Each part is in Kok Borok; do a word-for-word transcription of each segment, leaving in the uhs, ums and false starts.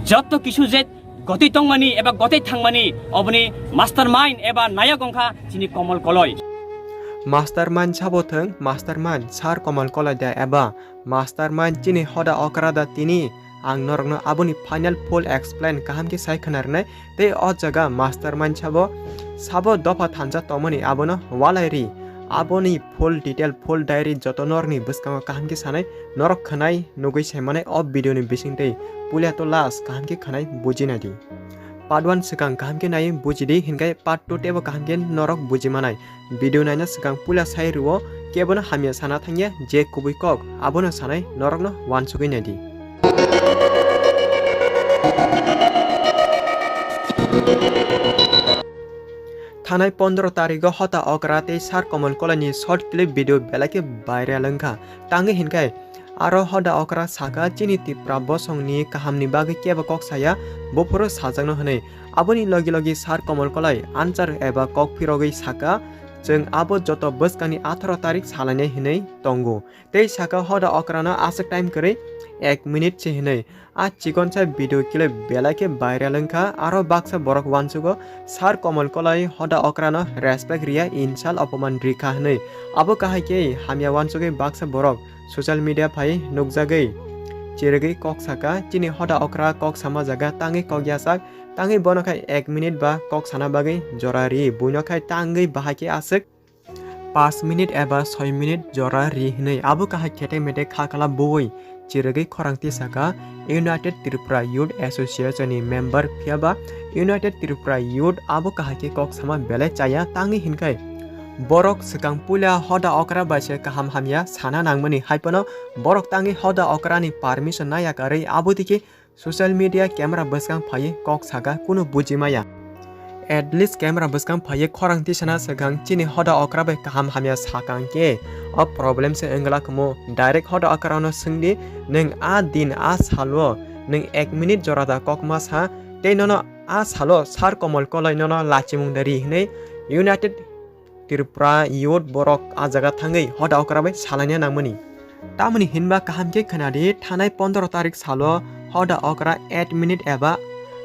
Jotto kisu je gotwi tongmani eba gotwi thangmani oboni mastermind eba nayok wngkha chini Komol Koloi. Mastermind sabo thwng, mastermind Sir Komol Koloi da eba mastermind chini Hoda Okra da tini, ang norokno aboni final full explain kaham khe sai khwnarnai. Tei o jaga mastermind sabo, sabo dopha thansa tongmani abono walai ri. Aboni full detail, full diary joto norokni bwskango kaham khe sanai, norok khwnai nugwi saimanai o video ni bisingtwi. Puila to last kaham khe khwnai bujinai di. Part one swkang kaham khe nai bujidi, hinkhe part two teibo kaham khe norok bujimanai. Video naina swkang puila sai rwo, kebono hamya sana thangya, je kubui kok, abono sanai norokno uansugwi naidi. Thanai pondro tarigo Hoda Okra tei Sir Komol Koloini short clip video belai khe viral wngkha. Tangwi hinkhe aro Hoda Okra saka, chini Tipra bosongni kahamni bagwi kebo kok saya, buphuru sajakno hwnwi. Aboni logi logi Sir Komol Koloi answer eba kok phirogwi saka, "Chwng abo joto bwskangni atharo tarik salainai," hwnwi tongo. Tei saka Hoda Okrano aswk time kwrwi ek minute se hwnwi. A chikonsa video clip belai khe viral wngkha, aro baksa borok uansugo Sir Komol Koloi Hoda Okrano respect riya, insult opoman rikha hwnwi. Abo kahai khe hamya uansugwi baksa borok social media phai nukjagwi chirigwi kok saka, "Chini Hoda Okra kok sama jaga tangwi kok yasak, tangwi bono khai ek minute ba kok sana bagwi jora ri, buino khai tangwi bahai khe aswk paanch minute eba soi minute jora ri," hwnwi. Abo kahai khete mete kha kala buwi chirigwi khorang tisaka United Tripura Youth Association ni member, phiyaba United Tripura Youth abo kahai khe kok sama belai chaya, tangwi hinkhai borok swkang puila Hoda Okra bai se kaham hamya sana nangmani, haiphano borok tangwi Hoda Okrani permission naya karwi abo dikhe social media camera bwskang phaiwi kok saka, kunu buji maya. At least camera bwskang phaiwi khorang tisana swkang chini Hoda Okra bai kaham hamya sakang khe o problem se wngla kamo. Direct Hoda Okrano swngdi, "Nwng a din a salo nwng ek minute jora da kok ma sa, tei nono a salo Sir Komol Koloi nono lachimung da ri?" hwnwi United Tripura Youth borok a jaga thangwi Hoda Okra bai salaina nangmani. Tamoni hinba kaham khe khwnadi, thanai pondro tarik salo Hoda Okra eight minute eba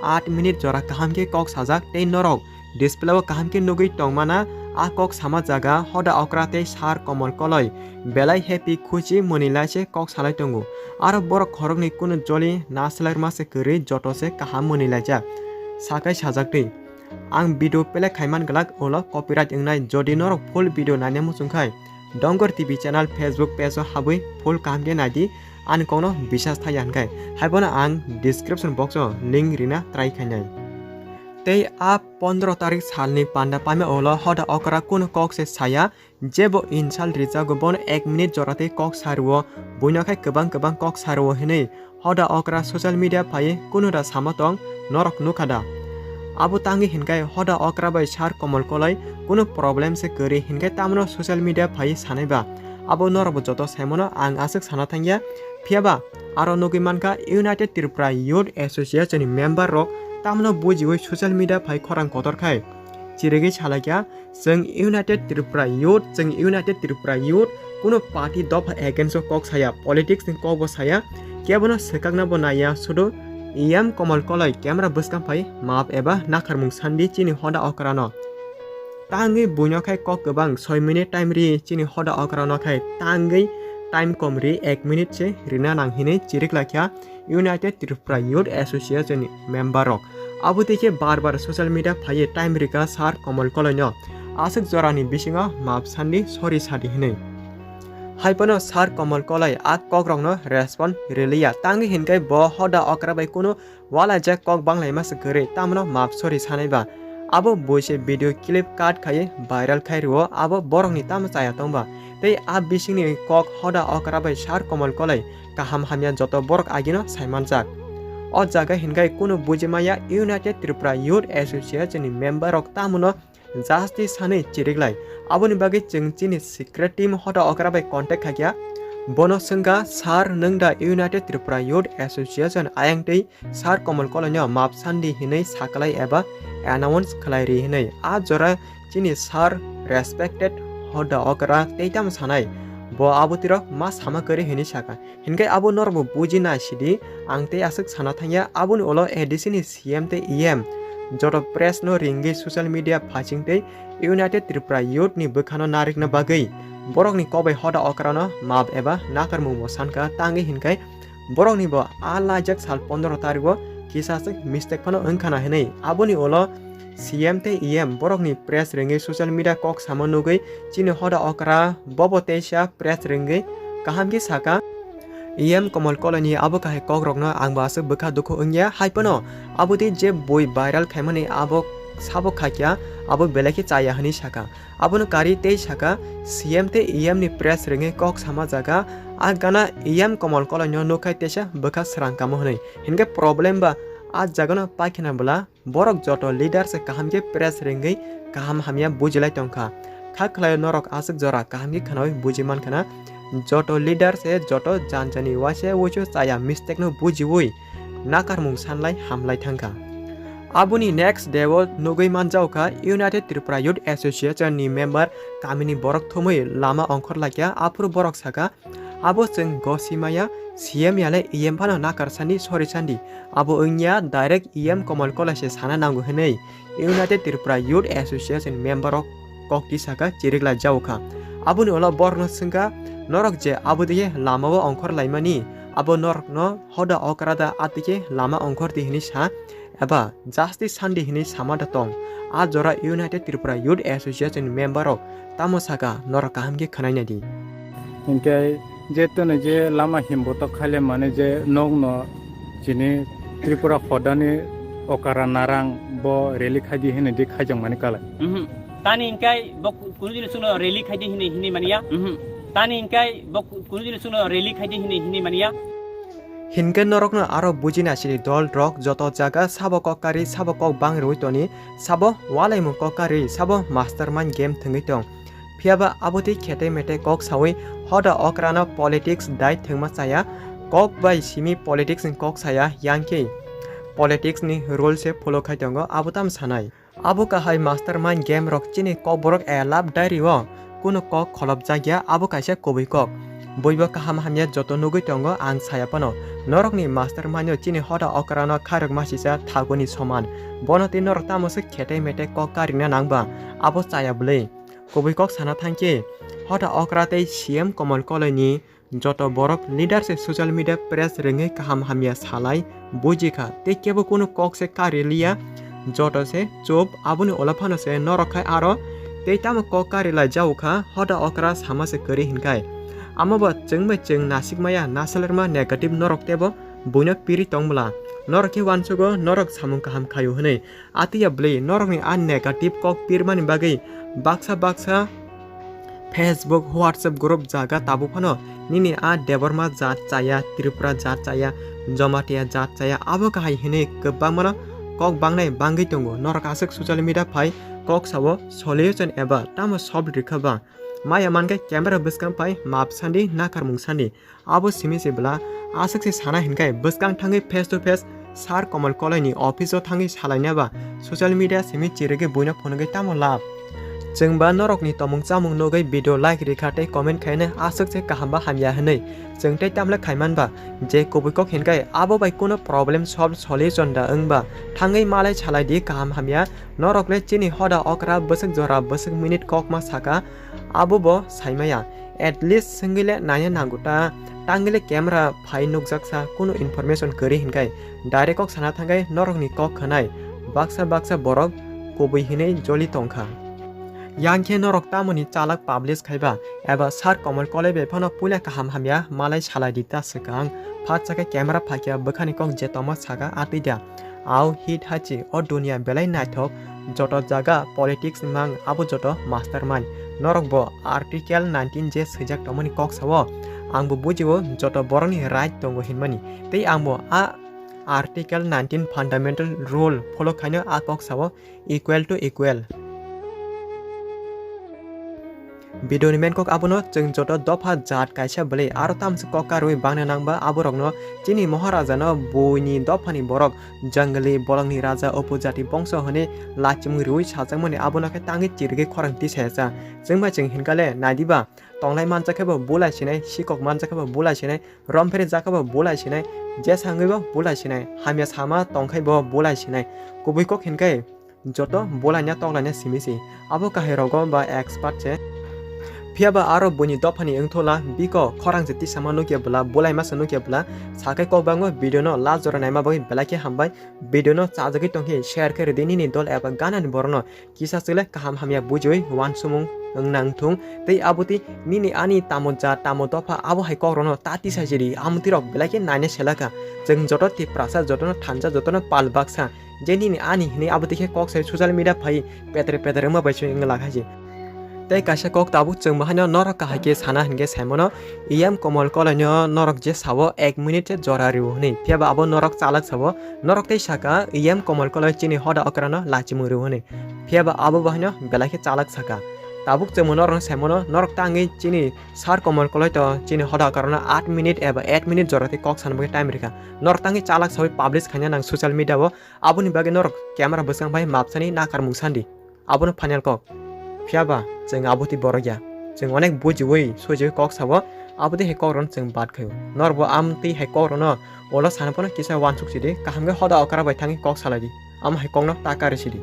eight minute jora kaham khe kok sajak, tei norok display o kaham khe nugwi tongmana. A kok sama jaga Hoda Okra tei Sir Komol Koloi belai happy khusi mwnwi lai se kok salai tongo. Aro borok khoroknwi kunu joli naslairma se kwrwi, joto se kaham mwnwi laijak, sakai sajaktwi. Ang video play khai man glak, ulo copyright wngnai. Jodi norok full video naina muchung khai, Dongor T V channel Facebook page o habwi full kaham khe naidi, ani kokno bisas thaiya hinkhai. Haibono ang description box o link rina try khainai. Tei a pondro tarik salni panda paima ulo Hoda Okra kunu kok se saya, jebo insult rijago, bono ek minute jora tei kok sa rwo, buino khai kwbang kwbang kok sa rwo hinwi Hoda Okra social media phaiwi kunu da sama tong, norok nukha da? Abo tangwi hinkhai Hoda Okra bai Sir Komol Koloi kunu problem se kwrwi hinkhai, tamno social media phaiwi sanai ba? Abo norokbo joto saimano ang aswk sana thangya. Phiyaba aro nugwi mankha United Tripura Youth Association ni member rok tamno bujiwi social media phai khorang kotor khai chirigwi salaikha, "Chwng United Tripura Youth, chwng United Tripura Youth, kunu party dopha against o kok saya, politics ni kok bo saya, kebono swkakna bo naiya, sudu E M Komol Koloi camera bwskang phai maap eba nakharmung sandi chini Hoda Okrano." Tangwi buino khai kok kwbang soi minute time ri, chini Hoda Okrano khai tangwi time kom ri, ek minute se rina nang hinwi chirik laikha United Tripura Youth Association ni member rok. Abo tei khe bar bar social media phaiwi time rikha Sir Komol Koloino, aswk jorani bisingo maap sandi, sorry sadi hinwi. Haiphano Sir Komol Koloi a kokrokno respond riliya, tangwi hinkhai bo Hoda Okra bai kunu walaijak kok banglaima se kwrwi, tamno maap sorry sanai ba? Abo buise video clip cut khaiwi viral khai rwo, abo borokni tamo chaya tong ba? Tei a bisingni kok Hoda Okra bai Sir Komol Koloi kaham hamya joto borok agino saimanjak. O jaga hinkhai kunu buji maya United Tripura Youth Association ni member rok tamono justice sanwi chirik lai. Aboni bagwi chwng chini secret team Hoda Okra bai contact khaikha. Bono swngkha, "Sir, nwng da United Tripura Youth Association ayang tei Sir Komol Koloino maap sandi hinwi saklai eba announce khlai ri hinwi?" A jora chini sir respected Hoda Okra tei tamo sanai, Bo abo tirok ma sama kwrwi hwnwi saka. Hinkhe abo norokbo buji nai sidi, ang tei aswk sana thangya, aboni ulo A D C ni C M tei E M joto press no ringwi social media phasing tei United Tripura Youth ni bwkhano narikna bagwi borokni kokbai hoda okrano map eba nakarmung bo sanka, tangwi hinkhe borokni bo a laijak sal pondro tarigo kisa swk mistake phano wngkhana hinwi. Aboni ulo C M tei E M borokni press ringwi social media kok samo nugwi chini hoda okra bobo teisa press ringwi kaham khe saka. E M Komol Koloni abo kahai kokrokno ang bo aswk bwkha dukhu wngya, hai phano abo tei je bui viral khaimani abo sabo khakya, abo belai khe chaya hwnwi saka. Abono karwi tei saka, C M tei E M ni press ringwi kok sama jaga, a gana E M Komol Kolonino nukkhai teisa bwkha srang kamo hwnwi. Hinkhe problem ba a jagano paikhana bwla borok joto leader se kaham khe press ringwi kaham hamya bujilai tongkha. Kha khlaio norok aswk jora kaham khe khnaui buji mankhana. Joto leader se joto janjani waisa wuisu chaya mistake no bujiui nakarmung sanlai hamlai thangkha. Aboni next day o nugwi manjaokha United Tripura Youth Association ni member kamini borok thumui lama ongkhor laikha, aphuru borok saka, abo chwng gosi maya, C M yale E M phano nakar sandi, sori sandi, abo wngya direct E M Komol Kolai se sana nango hinwi United Tripura Youth Association member rok kok tisaka chiriklai jaokha. Aboni ulo borokno swngkha, norok je abo diye lama o ongkhor laimani, abo norokno hoda okra da atike lama ongkhor di hinwi sa, eba justice sandi hinwi sama da tong. A jora United Tripura Youth Association member rok tamo saka, norok kaham khe khwnai nai di. Hinkhe je tono je lama himbotok khaile mane je nokno chini Tripura hodani okara narang bo rally khaidi hinwi di khaijak mani kalai. Mhm. Tani hinkhe bo ku-, kunu dino chwngno rally khaidi hinwi, hinwi maniya. Mhm. Tani hinkhe bo ku-, kunu dino chwngno rally khaidi hinwi, hinwi maniya. Hinkhe norokno aro bujina sini dol rok joto jaga sabo kok kari sabo kok bang rwi toni sabo walaimung kok kari sabo mastermind game thwngwi tong. Phiyaba abo tei khetai metai kok saui hoda okrano politics dai thwngma chaya, kok bai simi politics ni kok saya yang khe politics ni rule se follow khai tongo abo tam sanai. Abo kahai mastermind game rok chini kokborok a love diary o kunu kok kholopjakya, abo kaisa kubui kok. Buibo kaham hamya joto nugui tongo ang saya phano. Norokni mastermind o chini hoda okrano khairok masisa thaguni soman. Bono tei norok tamo se khetai metai kok karina nangba, abo chaya bwlwi. Kubui kok sana thangkhe, hoda okra tei C M Komol Koloini joto borok leader se social media press rwngwi kaham hamya salai bujikha tei kebo kunu kok se kari liya, joto se chup, aboni ulo phano se norok khai aro tei tamo kok kari lai jaokha, hoda okra sama se kwrwi hinkhai. Amo bo chwng bai chwng nasik maya, nasalerma negative norok tebo buino piri tong bwla. Norok khe uansugo norok samung kaham khaio hwnwi. Atiya bwlwi norokni a negative kok pirmani bagwi baksa baksa Facebook, WhatsApp group jaga tabuk phano nini a Debbarma jat chaya, Tripura jat chaya, Jamatia jat chaya, abo kahai hinwi kwbangmano kok bangnai bangwi tongo. Norok aswk social media phai kok sao solution eba tamo solve rwkha ba? Maya mankhe camera bwskang phai map sandi, nakarmung sandi. Abo simi se bwla aswk se sana hinkhai bwskang thangwi face to face Sir Komol Koloini office o thangwi salaina ba social media simi chirigwi buino phunugwi tamo lab? Chwng ba norokni tomung chamung nugwi video like rikha tei comment khaina aswk se kaham ba hamya hinwi chwng tei tamle khaiman ba je kubui kok hinkhai abo bai kuno problem solve solution da wngba thangwi malai salai di kaham hamya. Norok le chini hoda okra bwswk jora bwswk minute kok ma saka abo bo saimaya. At least swngwi le naiya nango ta, tangwi le camera phai nukjaksa kunu information kwrwi hinkhai direct kok sana thangkhai norokni kok khwnai baksa baksa borok kubui hinwi joli tongkha. Yang khe norok tamoni chalak publish khaiba eba Sir Komol Koloi bai phano puila kaham hamya malai salai di ta swkang, phatsa khe camera phaikha bwkhani kok je tongma saka atwi da. Au hit hachi o dunia belai naithok, joto jaga politics ni mang abo joto mastermind. Norok bo article nineteen je swijak tongmani kok sao, ang bo bujio joto borokni right tongo hinmani. Tei ang bo a article nineteen fundamental rule follow khaino a kok sao equal to equal. Video ni main kok abono chwng joto dopha jat kaisa bwlwi aro tamswk kok karwi bangna nangba aborokno chini Maharaja no buini dophani borok jangli bolongni raja upojati bongso hwnwi lachimung riwi sajakmani abono khe tangwi chirigwi khorang tisaya cha. Chwngma chwng hinkale naidiba Tonglai manjak khe bo bulai sinai, sikok manjak khe bo bulai sinai, rom pheri jak khe bo bulai sinai, je sangwi bo bulai sinai, hamya sama tong khe bo bulai sinai. Kubui kok hinkhe joto bulaina toklaina simi se. Abo kahai rogo ba expert se. Phiya ba aro buini dophani wngthola biko khorang se tisama nukya bwla, bulaima se nukya bwla, sakai kok bango video no last jora naima bagwi belai khe hambai. Video no chajagwi tongkhe share khe rwdi nini dol eba ganani borokno. Kisa chwle kaham hamya bujiwi wansumung wngna wngthung. Tei abotwi nini ani tamo jat tamo dopha abo hai kokrokno ta tisai sidi, amtwirok belai khe naina selaka. Chwng joto Tiprasa, jotono thansa, jotono pal baksa. Je nini ani hinwi abotwi khe kok sai social media phai petre petre wngma bai se wngla khaisi. Tei kaisa kok tabuk chwng bahaino norok kahai khe sana hinkhe saimano, E M Komol Koloino norok je sao ek minute se jora rw hwnwi, phiya ba abo norok chalak sao, norok tei saka E M Komol Koloi chini hoda okrano lachimung rw hwnwi, phiya ba abo bahaino belai khe chalak saka. Tabuk chwngbo norokno saimano, norok tangwi chini Sir Komol Koloi to chini hoda okrano aat minute eba ek minute jora tei kok sana bagwi time rikha. Norok tangwi chalak sawi publish khaina nang social media o, aboni bagwi norok camera bwskang bai mapsani nakarmung sandi. Abono final kok. Phiya ba chwng abotwi borok ya. Chwng onek bujiwi suijiwi kok sao, abotwi hai kokrokno chwng bad khaio. Norokbo amtwi hai kokrokno ulo sana phano kisa wansuk sidi, kaham khe hoda okra bai thangwi kok salai di. Amo hai kokno ta kari sidi.